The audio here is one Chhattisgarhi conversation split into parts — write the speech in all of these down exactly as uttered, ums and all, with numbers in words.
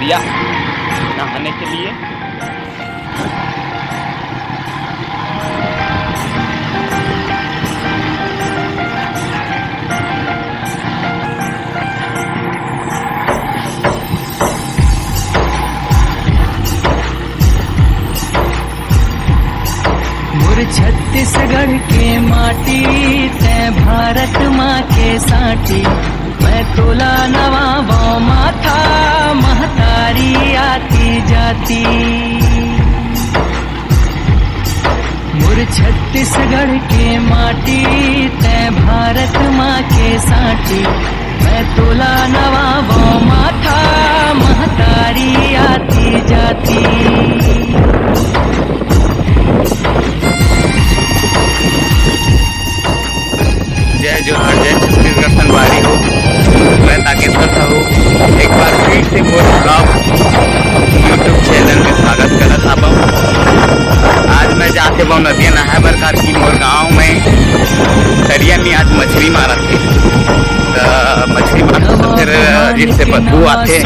दिया नहाने के लिए। मोर छत्तीसगढ़ के माटी, तै भारत माँ के साटी। मैं तोला नवावो माथा, महतारी आती जाती। मोर छत्तीसगढ़ के माटी, तै भारत माँ के साटी। मैं तोला नवावो माथा, महतारी आती जाती। जय जोहार, जय छत्तीसगढ़ संगवारी हो। मैं ताकेश्वर साहू एक बार फिर से मोर vlog YouTube चैनल में स्वागत करत हावव। आज मैं जात हावव नदिया नहाए बर, कार कि मोर गांव में तरिया में आज मछरी मारत हे। त मछरी मारत हे, फिर अजीब से बदबू आथे।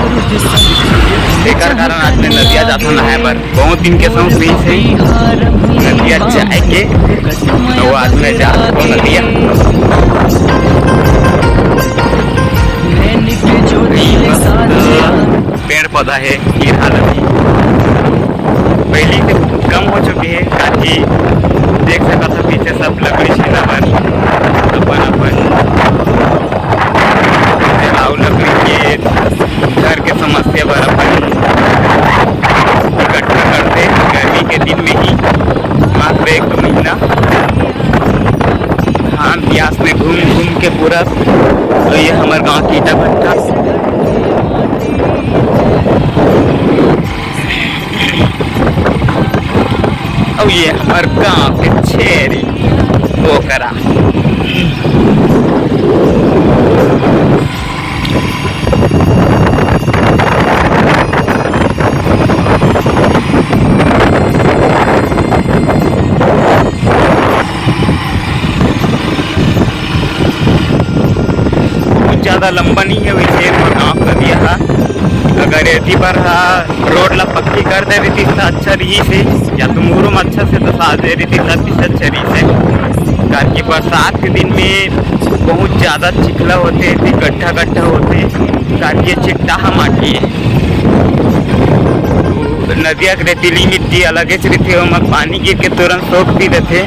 एकर कारण आज मैं नदिया जात हंव नहाए बर। बहुत दिन के शौक रहिस हे नदिया जाए के, त वो आज मैं जात हंव नदिया। पेड़ पौधा हे, कीरा लगी, पहिली से कम हो चुके हे, ताकि देख सकत हो पीछे सब लकड़ी छीना बर अपन अपन जलाऊ लकड़ी के घर के समस्या बर अपन इकट्ठा करथे गर्मी के दिन में ही, मात्र एक दो महीना। धान पियास में घूम घूम के पूरा, तो ये हमर गांव के ईटा भट्ठा। अउ ये हमर गांव के छेरी बोकरा। बहुत ज्यादा लंबा नहीं है वैसे मोर गांव का दिया हा। अगर एती पर हा रोड ला पक्की कर दे रहितिस त अच्छा रहिस हे, या तो मुरुम अच्छा से दसा दे रहितिस त अच्छा रहिस हे। काबर कि बरसात के दिन में बहुत ज्यादा चिखला होथे, एती गड्ढा गड्ढा होथे, काबर कि चिट्टाहा माटी हे। नदिया के रेतीली मिट्टी अलगेच रहिथे, ओमा पानी गिर के तुरंत सोख भी देथे।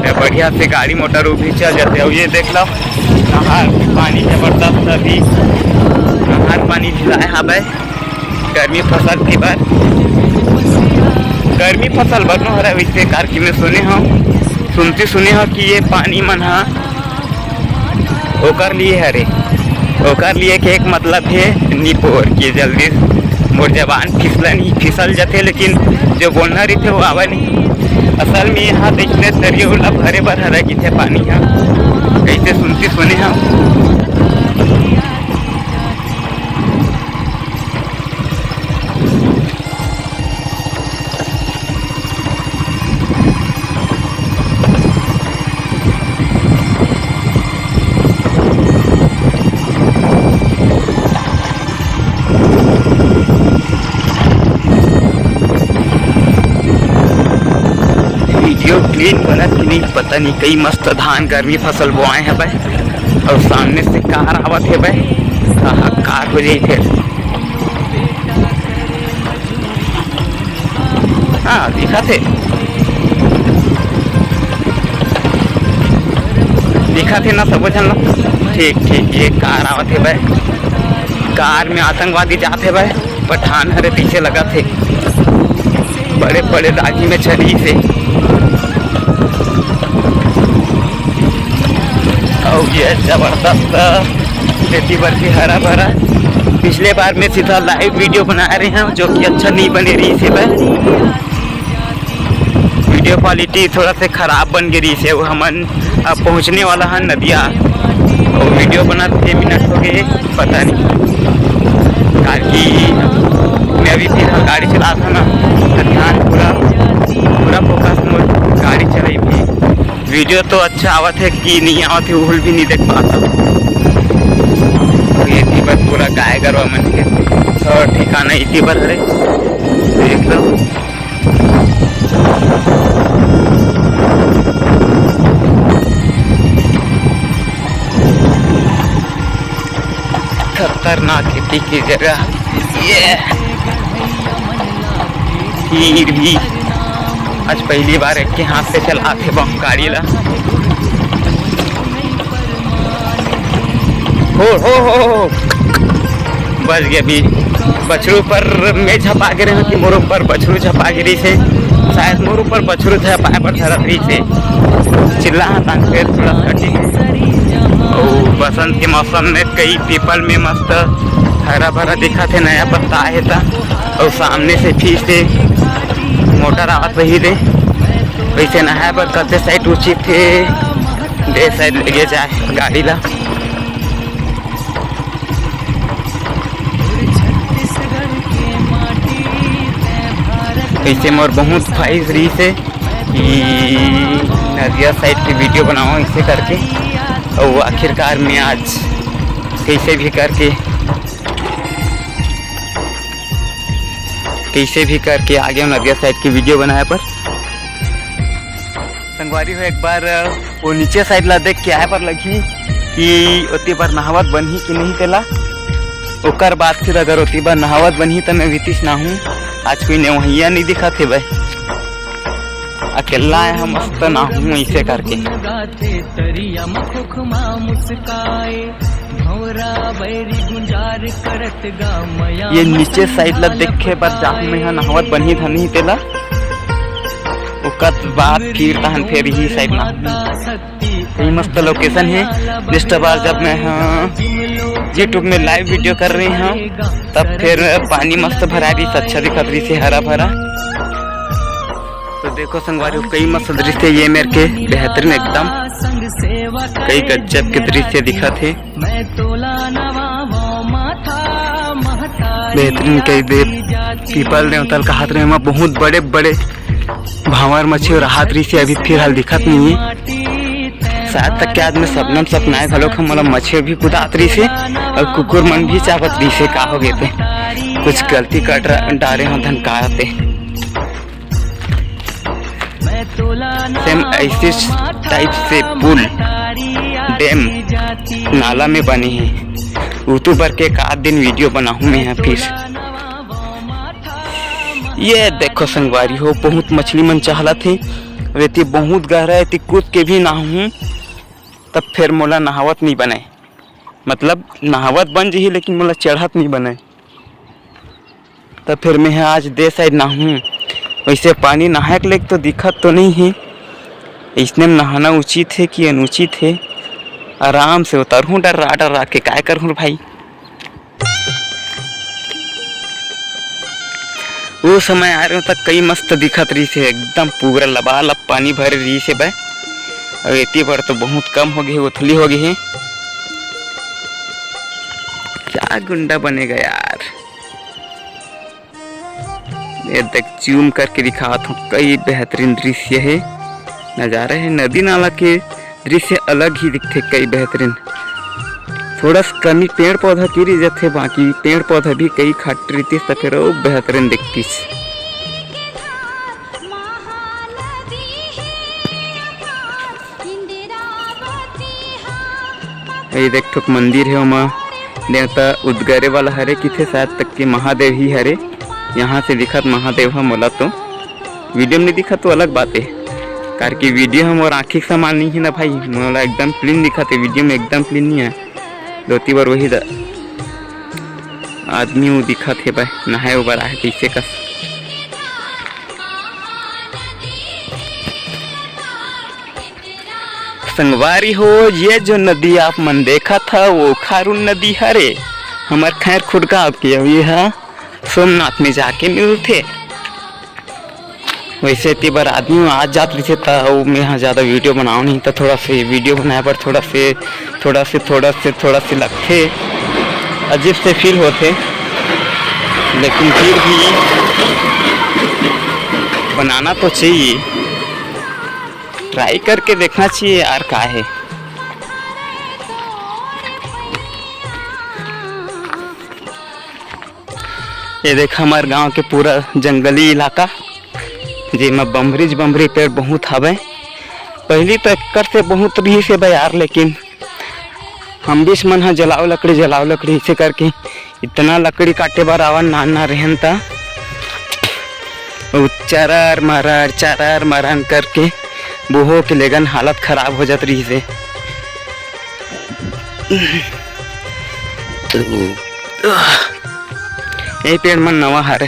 ये बढ़िया से गाड़ी मोटर भी चल जाथे। अउ ये देख लो, नहर के पानी जबरदस्त, अभी नहर पानी भिलाए हवय गर्मी फसल के बर। गर्मी फसल बर नो हरय वैसे, काबर कि मैं सुने हंव, सुनती सुने हंव कि ये पानी मन ह ओकर लिए हरे, ओकर लिए के एक मतलब हे निपोर के जल्दी मोर जबान फिसलन ही फिसल जथे, लेकिन जो बोलना रहिथे वो आवे नहीं। असल में यहाँ देखने तरिया उला भरे बर हरा गिथे पानी हा, कैसे सुनती सुने हम। वीडियो क्लीन बनत कि नहीं पता नहीं, कई मस्त धान गर्मी फसल बोआए हवय अउ सामने से कार आवत हवय, हाहाकार हो जाई फिर। हाँ, दिखत हे, दिखत हे ना सबो झन ला। ठीक, ठीक, ये कार आवत हवय, कार में आतंकवादी जात हवय, पठान हरे पीछे लगत हे, बड़े बड़े राजी में चढ़ी से। अउ ये जबरदस्त खेती बर भी हरा भरा। पिछले बार में सीधा लाइव वीडियो बनाए रहे हैं, जो कि अच्छा नहीं बने रहिस हे। वीडियो क्वालिटी थोड़ा से खराब बन गे रहिस हे। वो हमन अब पहुँचने वाला हन नदिया, वो वीडियो बनत के मिनट हो गए, पता नहीं, काबर कि मैं अभी फिलहाल गाड़ी चलात हंव ना, तो ध्यान पूरा, पूरा फोकस मोर गाड़ी चलाई पे। वीडियो तो अच्छा आवत हे कि नहीं आवत हे, वो भी नहीं देख पात हंव। तो ये थी बस पूरा टाइगर मन के ठिकाना इति बर हरे, देख लो। खतरनाक खेती की जगह ये। फिर भी आज पहली बार एक के हाथ से चलाथे बम गाड़ी ला। हो, हो, हो, हो। बच गया भी। बछरू ऊपर मैं झपा गे रहे हूँ कि मोर ऊपर बछरू झपा गिरी से, शायद मोर ऊपर बछरू झपाए पर धरत रही से। चिल्ला तान फिर थोड़ा सा ठीक। और बसंत के मौसम में कई पीपल में मस्त हरा भरा दिखा थे, नया पत्ता आए था। और सामने से फिर से मोटर आवत रही थे। वैसे नहाए बर कते साइड उचित थे, दे साइड लगे जाए गाड़ी ला। ऐसे मोर बहुत ख्वाहिश रही से कि नदिया साइड के वीडियो बनाओ ऐसे करके, और आखिरकार में आज कैसे भी करके, कैसे भी करके आ गया नदिया साइड की वीडियो बनाए पर। संगवारी हो, एक बार वो नीचे साइड ला देख के आए पर लगी कि ओती बर नहावत बनही कि नहीं तेला। ओकर बाद फिर अगर ओती बर नहावत बनही त मैं वितीश नहाहूँ। आज कोई नेवहिया नहीं दिखत हे भाई, अकेला आए हम मस्त नहाहूँ ऐसे करके। ये नीचे साइड ला देखे बर जाहूँ मैं ह नहावत बनही धनही तेला। ओकर बाद फिर तहन फिर ही साइड ना। ये मस्त लोकेशन है। नेक्स्ट बार जब मैं ह YouTube में लाइव वीडियो कर रही हूँ, तब फिर पानी मस्त भरा रही, अच्छा दिखत रही से हरा भरा। तो देखो संगवारी हो, कई मस्त दृश्य ये मेर के बेहतरीन एकदम, कई गजब के दृश्य दिखत हे। बेहतरीन कई दे पीपल देवतल कहात रहे, एमा बहुत बड़े बड़े भांवर मछली और हाथ रही से अभी फिलहाल दिखत नहीं है। शायद तक के आज मैं सपना में सपनाए घलोक हम, मतलब मछली भी कुदात रही से और कुकुर मन भी चाबत रही से। का हो गए थे, कुछ गलती कर डा-, डारे हो धन का आते। सेम ऐसे टाइप से पुल, डैम, नाला में बने हैं। उतू बर के एक आध दिन वीडियो बनाहूँ मैं यहाँ फिर। ये देखो संगवारी हो, बहुत मछली मन चहलत हे। रेती बहुत गहरा हे, एती कूद के भी नहाहूँ, तब फिर मोला नहावत नहीं बने। मतलब नहावत बन जही, लेकिन मोला चढ़त नहीं बने। त फिर मैं ह आज दे साइड नहाहूँ। वैसे पानी नहाए के लायक तो दिखत तो नहीं है, इसने में नहाना उचित है कि अनुचित है? आराम से उतरहूँ डर्रा डर्रा के, काय करहूँ रे भाई। वो समय आ रहे हो त कई मस्त दिखत रही से, एकदम पूरा लबालब पानी भरे रही से बे। और एती बर तो बहुत कम हो गए, उथली हो गए है। क्या गुंडा बनेगा यार। ये देख, जूम करके दिखात हूँ, कई बेहतरीन दृश्य है, नज़ारा है। नदी नाला के दृश्य अलग ही दिखथे, कई बेहतरीन। थोड़ा सा कमी पेड़ पौधा की रह जाथे, बाकी पेड़ पौधा भी कई खट रहितिस त फिर वो बेहतरीन दिखतिस। ये देख ठोक मंदिर है, ओमा देवता उद्गरे वाला हरे किथे, शायद तक के महादेव ही हरे। यहाँ से दिखत महादेव ह मोला तो, वीडियो में नहीं दिखत तो अलग बात है, कार की वीडियो ह मोर आँखी के समान नहीं है ना भाई, मोला एकदम क्लीन दिखत है, वीडियो में एकदम क्लीन नहीं है। धोती बर वही द-, आदमी वो दिखत है भाई, नहाए उबर आहे कैसे कस। संगवारी हो, ये जो नदी आप मन देखत ह, वो खारून नदी हरे, हमर खैरखुट गांव के। अउ ये ह सोमनाथ में जाके मिलथे। वैसे एती बर आदमी आ जात रहिथे, त अउ मैं ह ज्यादा वीडियो बनाओ नहीं, त थोड़ा से वीडियो बनाए बर थोड़ा से, थोड़ा से, थोड़ा से, थोड़ा से लगथे, अजीब से फील होथे, लेकिन फिर भी बनाना तो चाहिए। ट्राई करके देखना चाहिए यार, का है। ये देख, हमर गांव के पूरा जंगली इलाका, जेमा बमरीच बमरी पेड़ बहुत हवय। पहिली तो एकर से बहुत रिहिस हे बयार, लेकिन हम बीच मन ह जलाओ लकड़ी, जलाओ लकड़ी, इसे करके इतना लकड़ी काटे बर आवन नान ना रहन त, अउ चरर मरर, चरर मरन करके बूहो के लेगन हालत खराब हो जात रहिस हे। ये पेड़ मन नवा हरे।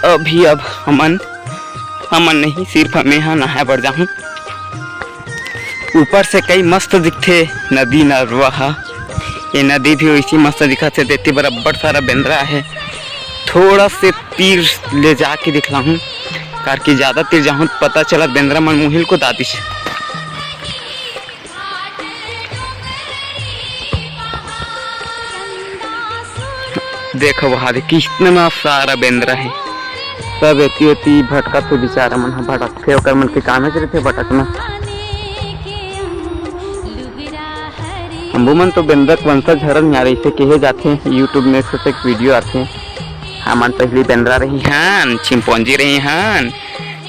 अभी अब हमन, हमन नहीं, सिर्फ मैं हा नहाए बर जाहूं। ऊपर से कई मस्त दिखथे नदी नरवा ह। ये नदी भी वैसी मस्त दिखत हे, देती बर अब्बड़ सारा बेंदरा हे। थोड़ा से तीर ले जाके दिखलाहूं, कार की ज्यादा तीर जाहूं त पता चलत बेंदरा मन मुहिल को दादिस। देखो वहां दे कितना सारा बेंदरा हे, सब एती ओती भटकत हे, बेचारा मन ह भटकथे, ओकर मन के कामेच रहिथे भटकना। हमू मन तो बेंदरा के वंशज हरन यार, ऐसे कहे जाथे, YouTube में छोटे वीडियो आथे। हमन पहली बेंदरा रही हन, चिंपौंजी रही हन,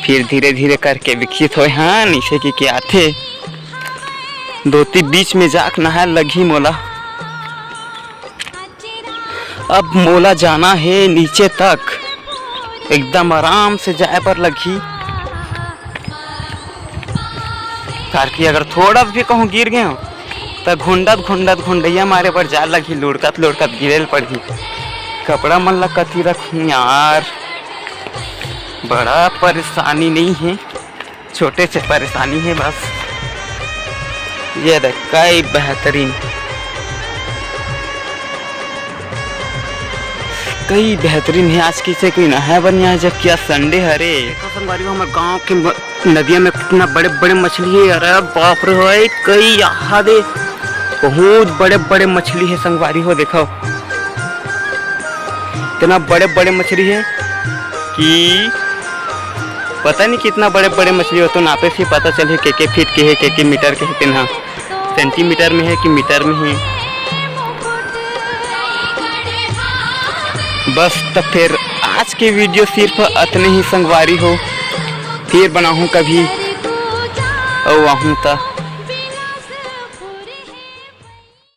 फिर धीरे धीरे करके विकसित होए हन, इसे के, के आथे। धोती बीच में जाक नहाए लगही मोला। अब मोला जाना हे नीचे तक, एकदम आराम से जाए बर लगही, कार कि अगर थोड़ा भी कहूँ गिर गए त घुंडत घुंडत घुंडैया मारे बर जाए लगही, लुढ़कत लुढ़कत गिरे ल पड़ही। कपड़ा मन ला कति रखूँ यार, बड़ा परेशानी नहीं है। छोटे से परेशानी है बस। ये देख, कई बेहतरीन, कई बेहतरीन है। आज किसे कोई नहाए बर नइ आए, जबकि आज Sunday हरे। देखो संगवारी हो, हमर गांव के म-, नदिया में कितना बड़े बड़े मछली है। अरे बाप रे भाई, कई यहाँ दे बहुत बड़े बड़े मछली है संगवारी हो। देखो, इतना बड़े बड़े मछली है कि पता नहीं कितना बड़े बड़े मछली हो, तो नापे से पता चलही के के फीट के है, के के मीटर के है, तेन हा सेंटीमीटर में है कि मीटर में है। बस, तो फिर आज के वीडियो सिर्फ अतने ही संगवारी हो, फिर बनाहूँ कभी, अउ आहूँ त